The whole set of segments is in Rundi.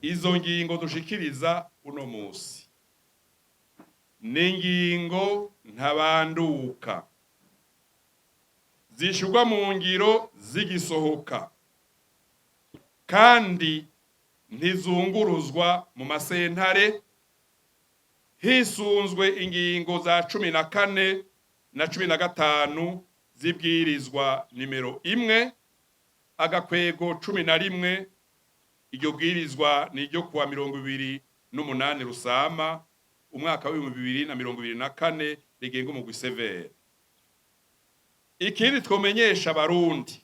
Izo ngingo dushikiriza uno musi ni ingingo ntabanduka zishirwa mu ngiro zigisohoka, kandi ntizunguruzwa mu masentare, hisunzwe ingingo za 14 na 15 z'ibwirizwa nimero 1-11. Iryo bwirizwa ni iryo kuwa 28 Rusama umwaka w'2024, rigenga umugwi CVR. Ikindi twomenyesha Abarundi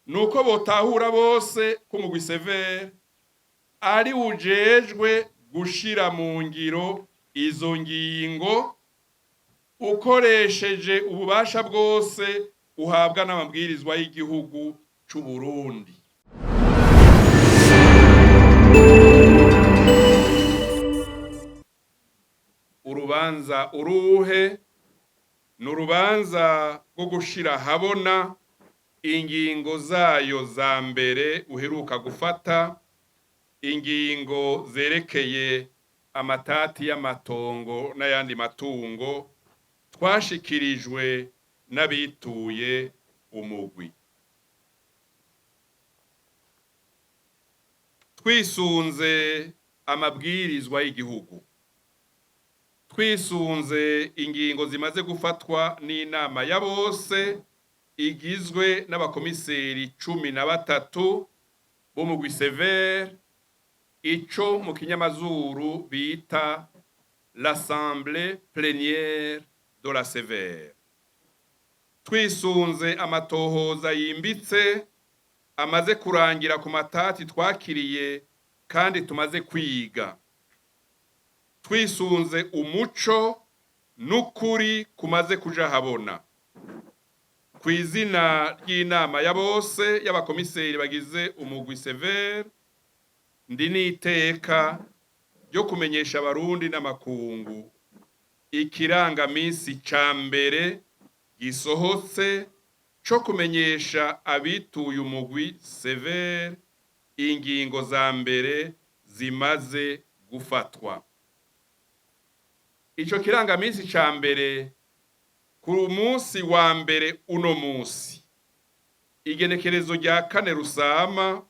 nuko botahura bose ko umugwi CVR ari ujejwe gushira mu ngiro izo ngingo, ukoresheje ububasha bwose uhabwa n'amabwirizwa y'igihugu c'u Burundi. Urubanza uruhe? Ni urubanza rwo gushira ahabona ingingo zayo za mbere uheruka gufata, ingingo zerekeye amatati y'amatongo n'ayandi matungo twashikirijwe n'abituye umugwi. Twisunze amabwirizwa y'igihugu, twisunze ingingo zimaze gufatwa n'inama ya bose igizwe n'abakomiseri 13 b'umugwi CVR, ico mu kinyamazuru bita l'Assemblée plénière de la CVR, twisunze amatohoza yimbitse amaze kurangira ku matati twakiriye kandi tumaze kwiga, twisunze umuco n'ukuri kumaze kuja habona, kw'izina ry'inama ya bose y'abakomiseri bagize umugwi CVR, ndi n'iteka ryo kumenyesha Abarundi n'amakungu ikirangamisi ca mbere gisohotse co kumenyesha abituye umugwi CVR ingingo za mbere zimaze gufatwa. Ico kirangamisi ca mbere, ku munsi wa mbere uno munsi, igenekerezo rya 4 Rusama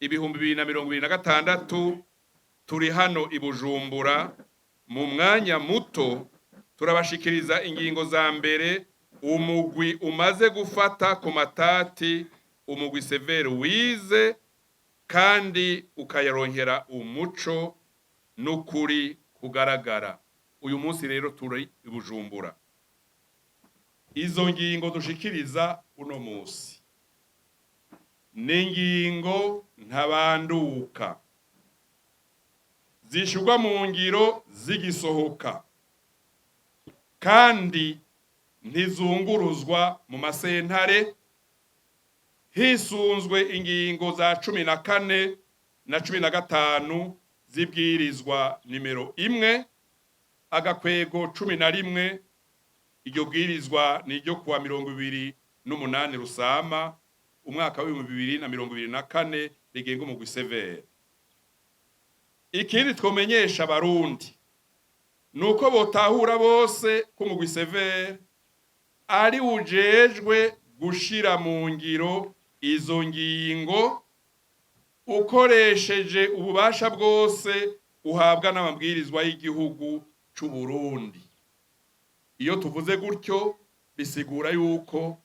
2026, turi hano i Bujumbura. Mu mwanya muto turabashikiriza ingingo za mbere umugwi umaze gufata ku matati umugwi CVR wize kandi ukayaronkera umuco n'ukuri kugaragara. Uyu munsi rero turi i Bujumbura. Izo ngingo dushikiriza uno munsi ni ingingo ntabanduka zishirwa mu ngiro zigisohoka, kandi ntizunguruzwa mu masentare, hisunzwe ingingo za 14 na 15 z'ibwirizwa nimero 1-11. Iryo bwirizwa ni iryo kuwa 28 Rusama umwaka w'2024, rigenga umugwi CVR. Ikindi twomenyesha Abarundi nuko botahura bose ko umugwi CVR ari ujejwe gushira mu ngiro izo ngingo, ukoresheje ububasha bwose uhabwa n'amabwirizwa y'igihugu c'u Burundi. Iyo tuvuze gutyo, bisigura yuko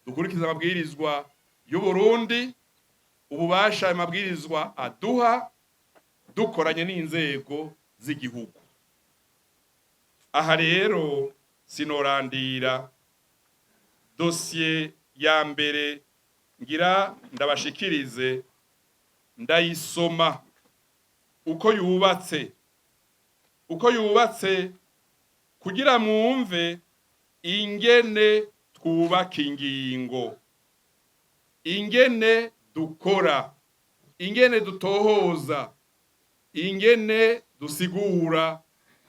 dukurikiza amabwirizwa y'u Burundi, ububasha ayo mabwirizwa aduha, dukoranye n'inzego z'igihugu. Aha rero sinorandira. Dosiye ya mbere ngira ndabashikirize, ndayisoma uko yubatse, uko yubatse, kugira mwumve ingene twubaka ingingo, ingene dukora, ingene dutohoza, ingene dusigura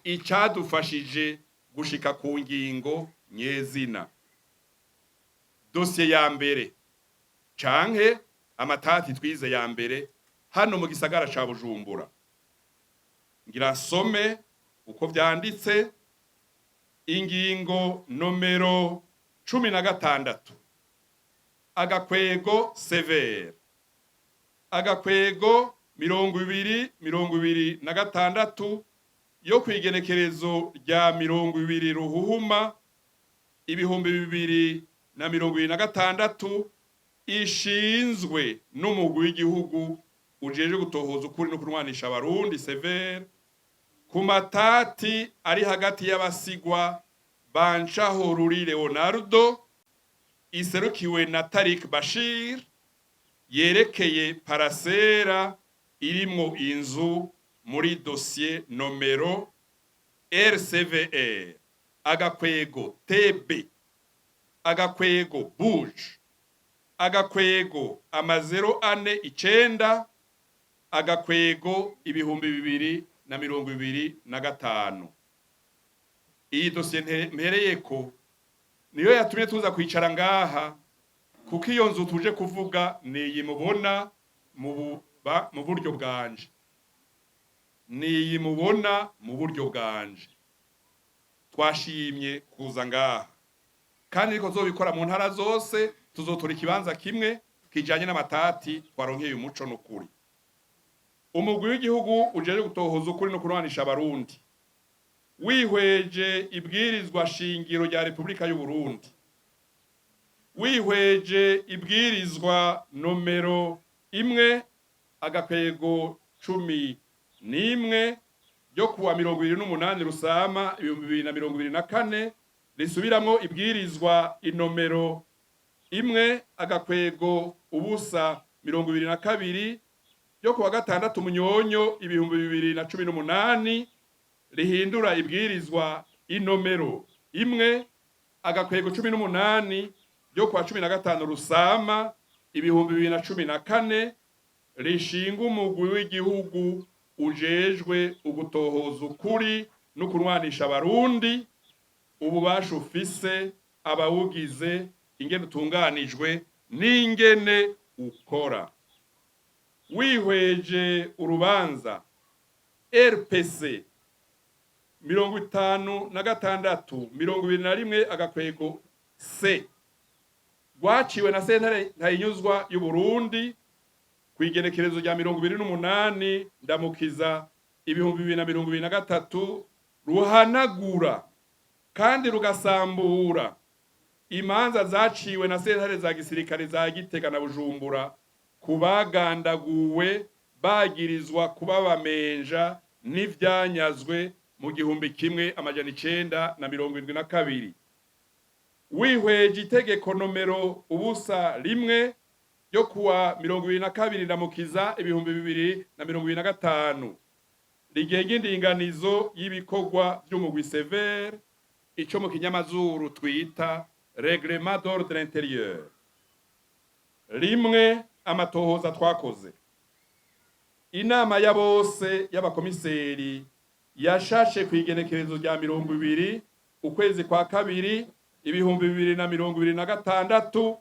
icadufashije gushika ku ngingo nyezina. Dosiye ya mbere canke amatati twize ya mbere Hano mu gisagara ca Bujumbura, ngira nsome uko vyanditse. Ingingo nomero 16-CVR-2026 yo kw'igenekerezo rya 20 Ruhuhuma 2026, ishinzwe n'umugwi w'igihugu ujejwe gutohoza ukuri no kunwanisha Abarundi, CVR, ku matati ari hagati y'abasigwa Bancaho-Ruri Leonardo iserukiwe na Tarik Bashir, yerekeye parasera irimwo inzu muri dosiye nomero RCVR-TB-BUJ-049-2025. Iyi dosiye mpereyeko niyo yatumye tuza kwicara ngaha, kuko iyo nzu tuje kuvuga ni iyi mubona mu buryo bwanje, ni iyi mubona mu buryo bwanje. Twashimye kuza ngaha, kandi ariko tuzobikora mu ntara zose. Tuzotora ikibanza kimwe kijanye n'amatati twaronkeye umuco n'ukuri. Umugwi w'igihugu ujejwe gutohoza ukuri no kunwanisha Abarundi, wihweje ibwirizwa shingiro rya Repubulika y'u Burundi, wihweje ibwirizwa nomero 1-11 ryo kuwa 28 Rusama 2024, risubiramwo ibwirizwa inomero 1-022 ryo kuwa 6 Munyonyo 2018, rihindura ibwirizwa inomero 1-18 ryo kuwa 15 Rusama 2014, rishinga umugwi w'igihugu ujejwe ugutohoza ukuri no kunwanisha Abarundi, ububasha ufise, abawugize, ingene utunganijwe n'ingene ukora, wihweje urubanza RPC 5621-C rwaciwe na sentare Ntahinyuzwa y'u Burundi ku igenekerezo rya 28 Ndamukiza 2023, ruhanagura kandi rugasambura imanza zaciwe na sentare za gisirikare za Gitega na Bujumbura ku bagandaguwe bagirizwa kuba bamenja n'ivyanyazwe mu 1972, wihweje itegeko nomero 01 ryo kuwa 22 Ndamukiza 2025, rigenga indinganizo y'ibikorwa vy'umugwi CVR, ico mu kinyamazuru twita règlement d'ordre intérieur. Rimwe, amatohoza twakoze. Inama ya bose y'abakomiseri yashashe ku igenekerezo rya 20 ukwezi kwa kabiri 2026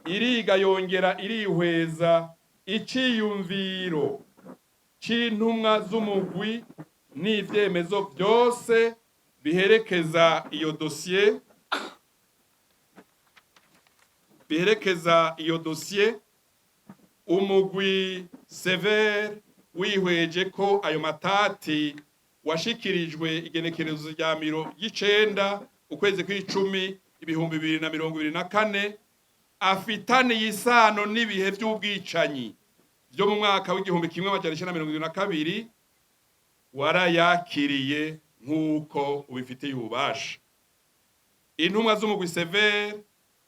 iriga, yongera irihweza iciyumviro c'intumwa z'umugwi n'ivyemezo vyose biherekeza iyo dosiye. Umugwi CVR wihweje ko ayo matati washikirijwe igenekerezo rya 90 ukwezi kw'icumi 2024 afitaniye isano n'ibihe vy'ubwicanyi vyo mu mwaka w'1972, warayakiriye nk'uko ubifitiye ububasha. Intumwa z'umugwi CVR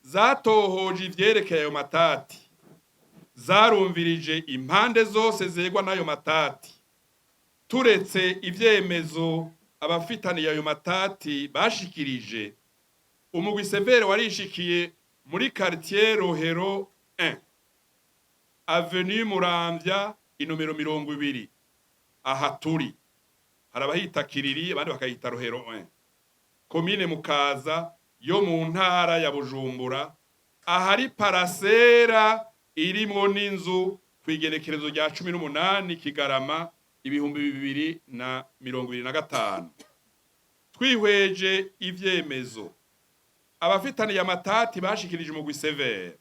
zatohoje ivyerekeye ayo matati, zarumvirije impande zose zegwa n'ayo matati. Turetse ivyemezo abafitaniye ayo matati bashikirije, umugwi CVR warishikiye muri quartier Rohero 1, avenue Muramvya, inomero 20. Aha turi hari abahita Kiriri, abandi bakahita Rohero 1, komine Mukaza yo mu ntara ya Bujumbura, ahari parasera irimwo n'inzu. Ku igenekerezo rya 18 Kigarama 2025, twihweje ivyemezo abafitaniye amatati bashikirije umugwi CVR,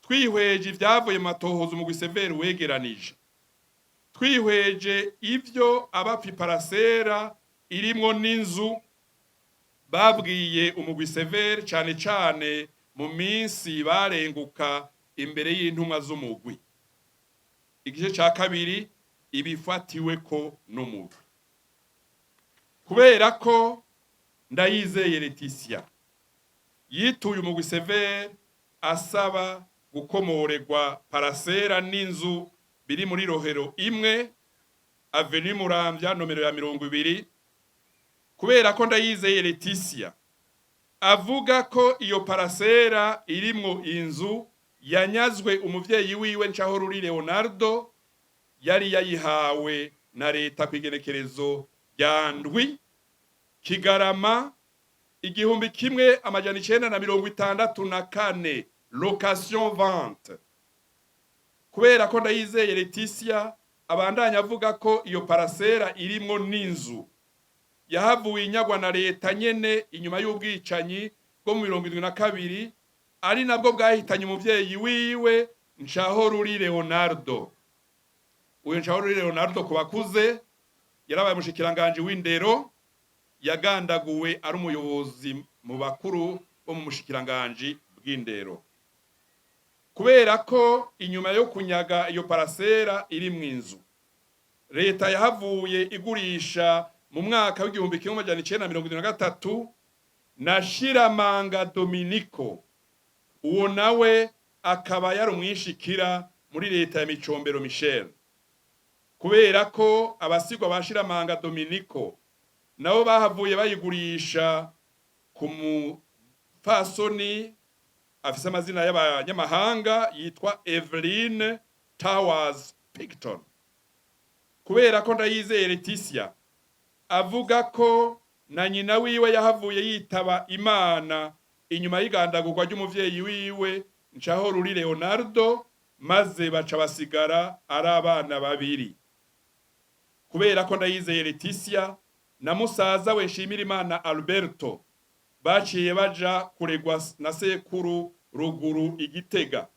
twihweje ivyavuye mu matohoza umugwi CVR wegeranije, twihweje ivyo abapfa iparasera irimwo n'inzu babwiye umugwi CVR, cane cane mu minsi barenguka imbere y'intumwa z'umugwi. Igice ca kabiri, ibifatiweko n'umugwi. Kubera ko Ndayizeye Leticia yituye umugwi CVR asaba gukomorerwa parasera n'inzu biri muri Rohero 1, Avenue Muramvya, nomero ya 20. Kubera ko Ndayizeye Leticia avuga ko iyo parasera irimwo inzu yanyazwe umuvyeyi wiwe Ncahoruri Leonardo, yari yayihawe na leta ku igenekerezo rya 7 Kigarama 1964, location vente. Kubera ko Ndayizeye Leticia abandanya avuga ko iyo parasera irimwo n'inzu yahavuye inyagwa na leta nyene inyuma y'ubwicanyi bwo mu 72, ari nabwo bwahitanye umuvyeyi wiwe Nshahoruri Leonardo. Uyu Nshahoruri Leonardo, ku bakuze, yarabaye umushikiranganji w'indero, yagandaguwe ari umuyobozi mu bakuru bo mu mushikiranganji bw'indero. Kubera ko inyuma yo kunyaga iyo parasera iri mu inzu, leta yahavuye igurisha mu mwaka w'1973 na Shiramanga Dominico, uwo nawe akaba yari umwishikira muri leta ya Micombero Michel. Kubera ko abasigwa ba Shiramanga Dominico nabo bahavuye bayigurisha ku mupfasoni afise amazina y'abanyamahanga yitwa Eveline Towers Picton. Kubera ko Ndayizeye Leticia avuga ko na nyina wiwe yahavuye yitaba Imana inyuma y'igandagurwa ry'umuvyeyi wiwe Nshahoruri Leonardo, maze baca basigara ari abana babiri. Kubera ko Ndayizeye Leticia na musaza we Nshimirimana Alberto baciye baja kuregwa na sekuru ruguru igitega.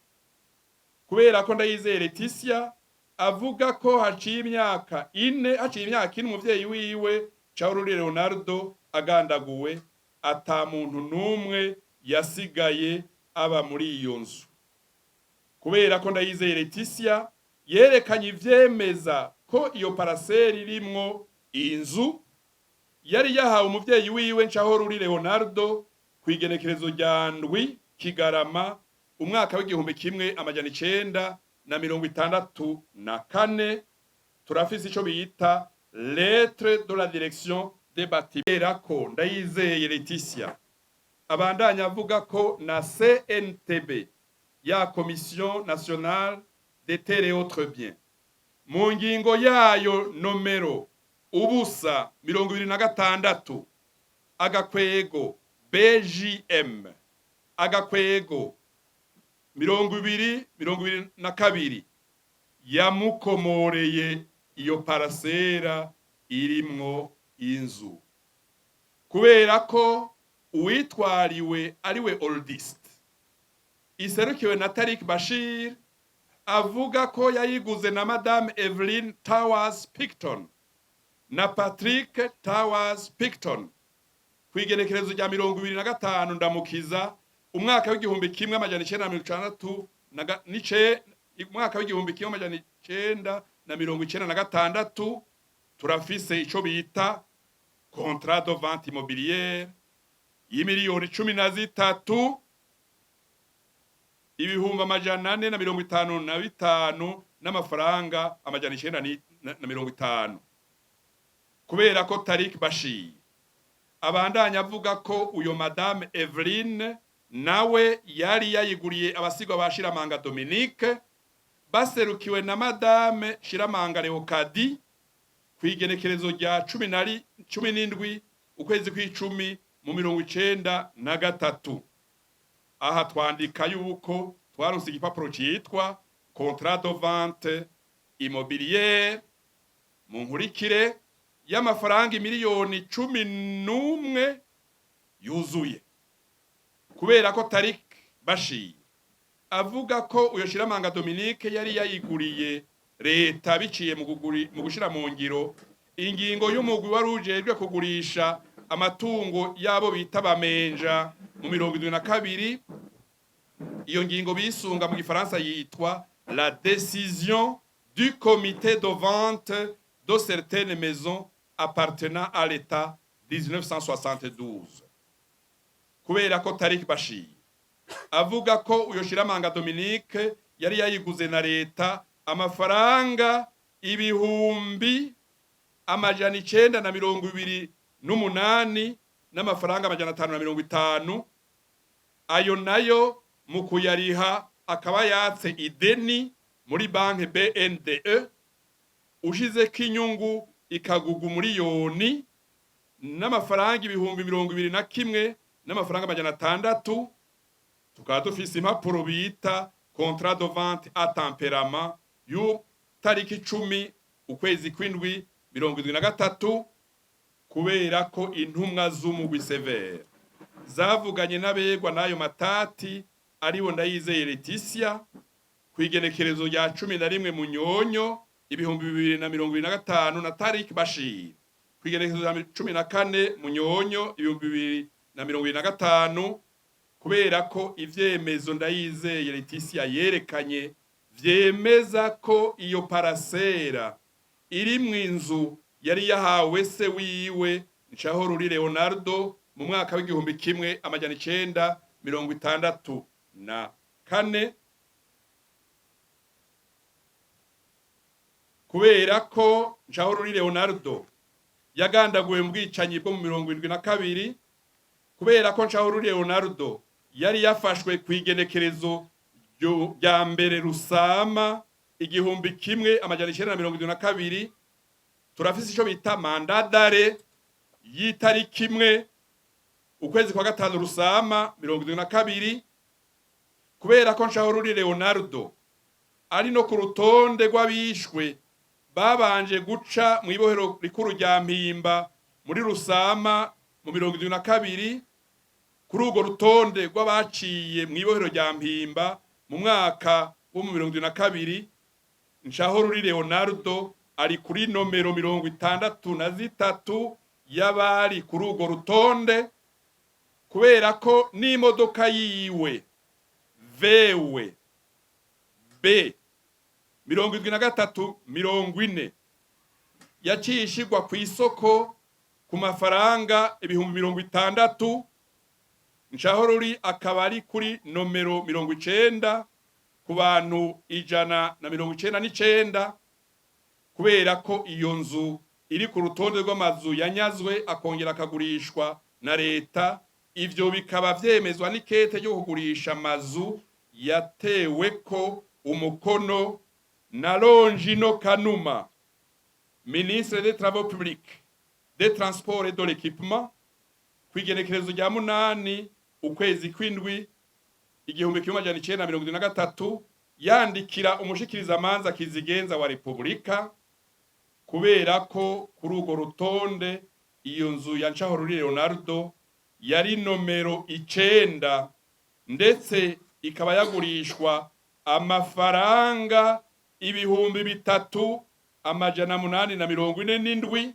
Kubera ko Ndayizeye Leticia avuga ko haciye imyaka 4 umuvyeyi wiwe Nshahoruri Leonardo agandaguwe, ata muntu n'umwe yasigaye aba muri iyo nzu. Kubera ko Ndayizeye Leticia yerekanye ivyemeza ko iyo paraseri irimwo inzu yari yahawe umuvyeyi wiwe Nshahoruri Leonardo ku igenekerezo rya 7 Kigarama umwaka w'1964, turafise ico bita lettre de la direction des bâtiments. Ko Ndayizeye Leticia abandanya avuga ko na CNTB, ya Commission nationale des terres et autres biens, mu ngingo yayo nomero 026-BJM-2022 yamukomoreye iyo parasera irimwo inzu. Kubera ko uwitwariwe ariwe Oldist, iserukiwe na Tarik Bashir, avuga ko yayiguze na Madame Evelyn Towers Picton na Patrick Towers Picton ku igenekerezo rya 25 Ndamukiza umwaka w'1966, umwaka w'1996, turafise ico bita contrat de vente immobilière y'13,455,000 n'amafaranga 950. Kubera ko Tarik Bashir abandanya avuga ko uyo Madame Eveline nawe yari yayiguriye abasigwa ba Shiramanga Dominique, baserukiwe na Madame Shiramanga Leokadi, ku igenekerezo rya 17 ukwezi kw'icumi mu 93, aha twandika yuko twaronse igipapuro citwa contrat de vente immobilière. contrat de vente immobilière mu nkurikire y'amafaranga 11 miliyoni yuzuye. Kubera ko Tarik Bashir avuga ko uyo Shiramanga Dominique yari yayiguriye leta biciye mu gushira mu ngiro ingingo y'umugwi wari ujejwe kugurisha amatungo y'abo bita bamenja mu 72, iyo ngingo bisunga mu gifaransa yitwa la décision du comité de vente de certaines maisons appartenant à l'État 1972. Kubera ko Tarik Bashir avuga ko uyo Shiramanga Dominique yari yayiguze na leta amafaranga 928,550, ayo nayo mu kuyariha akaba yatse ideni muri banki BNDE, ushizeko inyungu ikaguga 1,021,600, tukaba dufise impapuro bita contrat de vente à tempérament y'utariki 10 ukwezi kw'indwi 73. Kubera ko intumwa z'umugwi CVR zavuganye n'abegwa n'ayo matati, aribo Ndayizeye Leticia, kw'igenekerezo rya 11 Munyonyo 2025 na Tarik Bashir kw'igenekerezo rya 14 Munyonyo 2025, kubera ko ivyemezo Ndayizeye Leticia yerekanye vyemeza ko iyo parasera iri mu inzu yari yahawe se wiwe Nshahoruri Leonardo mu mwaka w'1964, kubera ko Nshahoruri Leonardo yagandaguwe mu bwicanyi bwo mu 72, kubera ko Nshahoruri Leonardo yari yafashwe ku igenekerezo rya 1 Rusama 1972, turafise ico bita mandat d'arrêt y'itariki 1 ukwezi kwa gatanu Rusama 72, kubera ko Nshahoruri Leonardo ari no ku rutonde rw'abishwe babanje guca mu ibohero rikuru rya Mpimba muri Rusama mu 72, kuri urwo rutonde rw'abaciye mu ibohero rya Mpimba mu mwaka wo mu 72, Nshahoruri Leonardo ari kuri nomero 63 y'abari kuri urwo rutonde, kubera ko n'imodoka yiwe VW B 7340 yaciye ishigwa ku isoko ku mafaranga 60,000, Nshahoruri akaba ari kuri nomero 90 ku bantu 199, kubera ko iyo nzu iri ku rutonde rw'amazu yanyazwe akongera akagurishwa na leta, ivyo bikaba vyemezwa n'ikete ryo kugurisha amazu yateweko umukono na Longino Kanuma, ministre des Travaux publics, des Transports et de l'Équipement, kw'igenekerezo rya 8 ukwezi kw'indwi 1973, yandikira umushikirizamanza kizigenza wa Repubulika, kubera ko kuri urwo rutonde iyo nzu ya Nshahoruri Leonardo yari nomero 9, ndetse ikaba yagurishwa amafaranga 3,847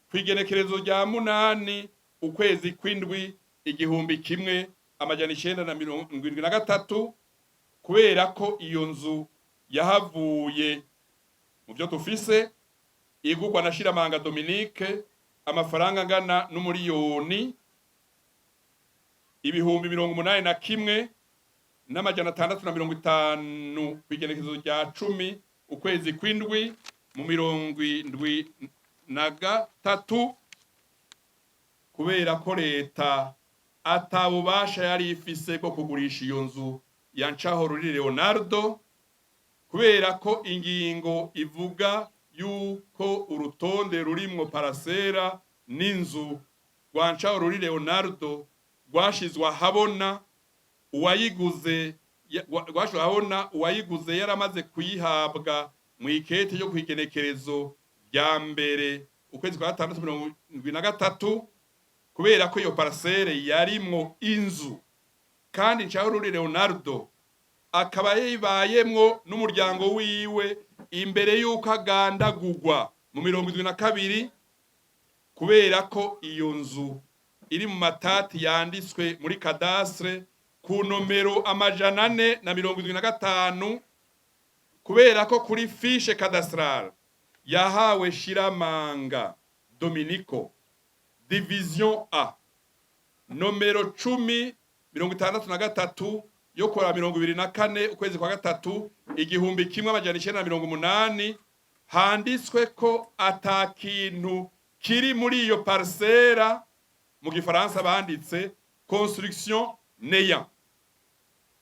kw'igenekerezo rya 8 ukwezi kw'indwi 1973, kubera ko iyo nzu yahavuye mu byo tufise igurwa na Shiramanga Dominique amafaranga angana n'1,081,650 kw'igenekerezo rya 10 ukwezi kw'indwi mu 73, kubera ko leta atabubasha yari ifise bwo kugurisha iyo nzu ya Nshahoruri Leonardo, kubera ko ingingo ivuga yuko urutonde rurimwo parasera n'inzu rwa Nshahoruri Leonardo rwashizwe ahabona uwayiguze Rwashobora abona uwayiguze yaramaze kuyihabwa mu ikete ryo kw'igenekerezo rya 1 ukwezi kwa 6 73, kubera ko iyo parcelle yarimwo inzu kandi Ncahoruri Leonardo akaba yayibayemwo n'umuryango wiwe imbere y'uko agandagurwa mu 72, kubera ko iyo nzu iri mu matati yanditswe muri cadastre ku nomero 475, kubera ko kuri fiche cadastrale yahawe Shiramanga Dominico, division A, nomero 1063 yo kora 24 ukwezi kwa 3 1980, handitswe ko ata kintu kiri muri iyo parcelle, mu gifaransa banditse construction néant,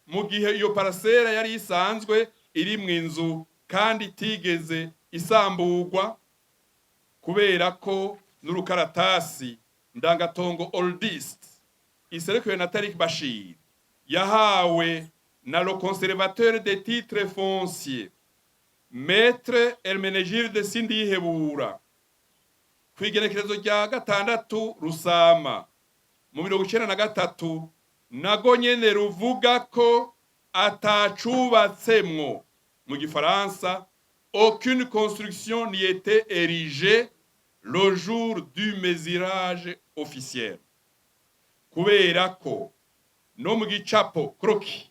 mu gihe iyo parcelle yari isanzwe iri mu inzu kandi itigeze isamburwa, kubera ko n'urukaratasi ndangatongo Oldist iserukiwe na Tarik Bashir yahawe na le conservateur des titres fonciers, Maître Hermenegilde Sindihebura, kw'igenekerezo rya 6 Rusama mu 93, nago nyene ruvuga ko atacubatsemwo, mu gifaransa aucune construction n'y était érigée le jour du mesurage officiel, kubera ko no mu gicapo croquis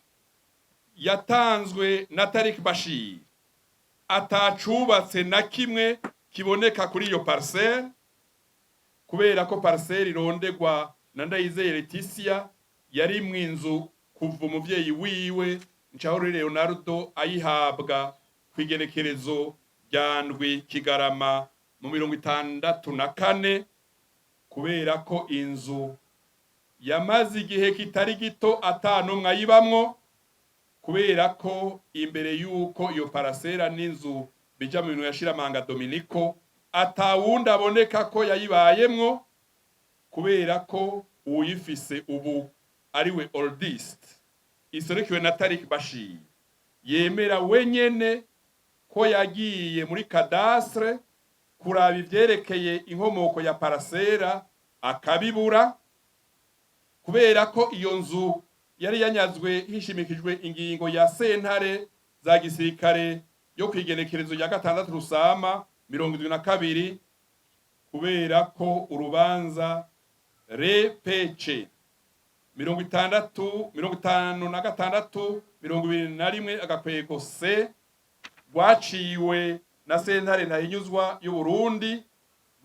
yatanzwe na Tarik Bashir atacubatse na kimwe kiboneka kuri iyo parcelle, kubera ko parcelle irondegwa na Ndayizeye Leticia yari mu inzu kuva umuvyeyi wiwe Ncahori Leonardo ayihabwa kw'igenekerezo rya 7 Kigarama mu 64, kubera ko inzu yamaze igihe kitari gito atanumwe ayibamwo, kubera ko imbere y'uko iyo parcelle n'inzu bija mu bintu ya Shiramanga Dominico atawundi aboneka ko yayibayemwo, kubera ko uwuyifise ubu ariwe Oldist iserukiwe na Tarik Bashir yemera wenyene ko yagiye muri cadastre kuraba ivyerekeye inkomoko ya parcelle akabibura, kubera ko iyo nzu yari yanyazwe hishimikijwe ingingo ya sentare za gisirikare yo kwigenekerezo rya 6 Rusama 72, kubera ko urubanza RPC 60 56 21/C rwaciwe na sentare ntahinyuzwa y'u Burundi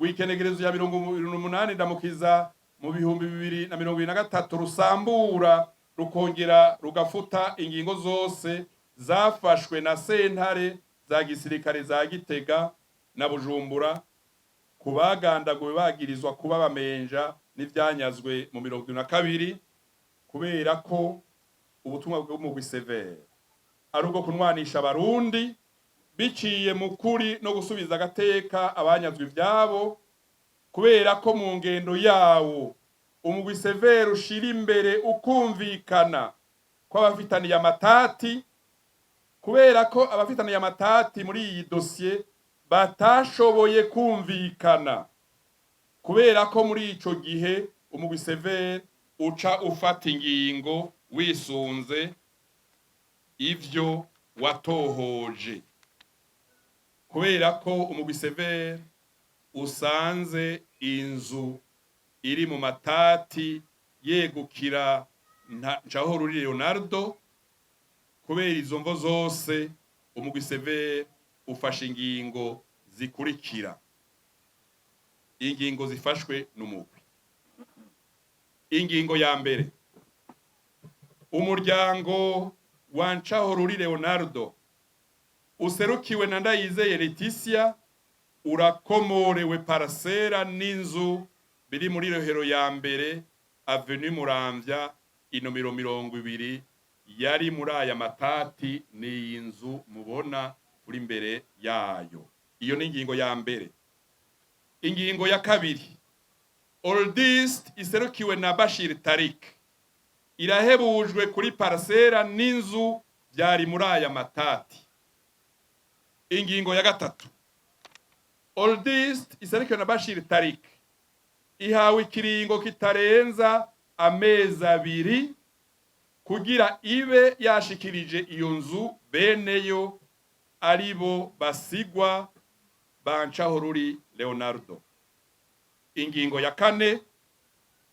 rw'ikenekerezo ya 28 Ndamukiza mu 2023 rusambura rukongera rugafuta ingingo zose zafashwe na sentare za gisirikare za Gitega na Bujumbura ku bagandaguwe bagirizwa kuba bamenja n'ivyanyazwe mu 72, kubera ko ubutumwa bw'umugwi CVR ari ubwo kunwanisha abarundi biciye mu kuri no gusubiza agateka abanyazwe ivyabo, kubera ko mu ngendo yawo umugwi CVR ushira imbere ukumvikana kw'abafitaniye amatati, kubera ko abafitaniye amatati muri iyi dosiye batashoboye kumvikana, kubera ko muri ico gihe umugwi CVR uca ufata ingingo wisunze ivyo watohoje, kubera ko umugwi CVR usanze inzu iri mu matati yegukira Ncahoruri Leonardo. Kubera izo mvo zose, umugwi CVR ufashe ingingo zikurikira. Ingingo zifashwe n'umugwi: ingingo ya mbere, umuryango wa Ncahoruri Leonardo userukiwe na Ndayizeye Leticia urakomorewe parcelle n'inzu biri muri Rohero ya 1, avenue Muramvya, inomero 20, yari muri aya matati. Ni iyi nzu mubona turi imbere yayo. Iyo ni ingingo ya mbere. Ingingo ya kabiri, Oldist iserukiwe na Bashir Tarik. Irahebujwe kuri parcelle n'inzu byari muri aya matati. Ingingo ya gatatu: Oldist iserukiwe na Bashir Tarik ihawe ikiringo kitarenza amezi 2 kugira ibe yashikirije iyo nzu beneyo, aribo basigwa Bancaho Ruri Leonardo. Ingingo ya kane: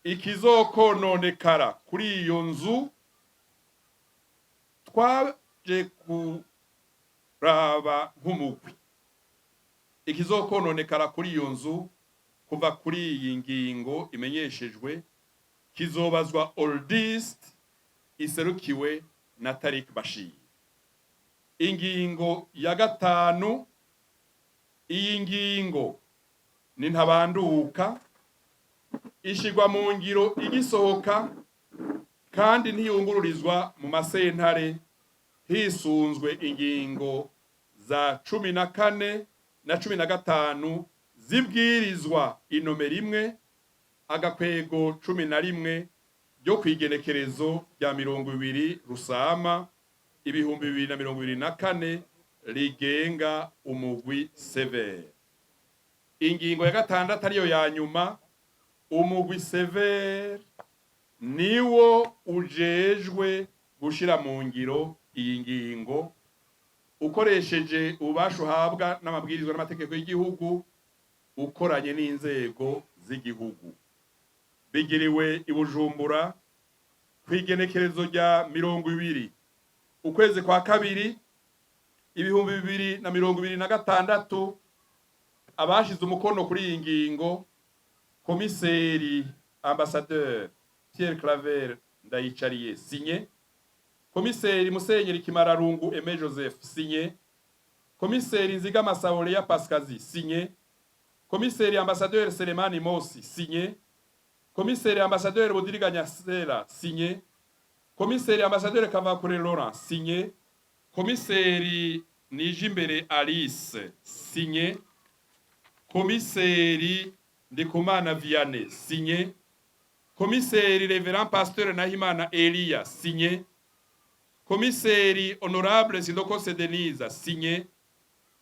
ikizokononekara kuri iyo nzu twaje kuraba nk'umugwi, ikizokononekara kuri iyo nzu kuva kuri iyi ngingo imenyeshejwe kizobazwa Oldist iserukiwe na Tarik Bashir. Ingingo ya gatanu: iyi ngingo ni ntabanduka, ishigwa mu ngiro igisohoka kandi ntiyungururizwa mu masentare, hisunzwe ingingo za 14 na 15 zibwirizwa inomero 1/11 ryo kwigenekerezo rya 20 Rusama 2024 rigenga umugwi CVR. Ingingo ya gatandatu, ariyo ya nyuma: umugwi CVR niwo ujejwe gushira mu ngiro iyi ngingo, ukoresheje ububasha uhabwa n'amabwirizwa n'amategeko y'igihugu, ukoranye n'inzego z'igihugu. Bigiriwe i Bujumbura kw'igenekerezo rya 20 ukwezi kwa kabiri 2026. Abashize umukono kuri iyi ngingo: komiseri ambassadeur Pierre Claver Ndayicariye, signé; komiseri Musenyeri Kimararungu Aimé Joseph, signé; komiseri Nziga Masabo Leya Pascazi, signé; komiseri ambassadeur Selemani Mosi, signé; komiseri ambassadeur Budiriganya Sera, signé; komiseri ambassadeur Kavakure Laurent, signé; komiseri Nijimbere Alice, signé; komiseri Ndikumana Vianney, signé; komiseri Révérend Pasteur Nahimana Elia, signé; komiseri Honorable Sindokose Denise, signé;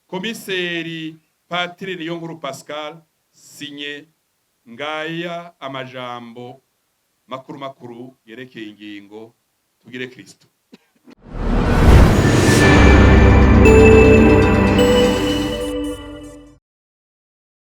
komiseri Patiri Niyonkuru Pascal, signé. Ngaya amajambo makuru makuru yerekeye ingingo. Tugire Kristo.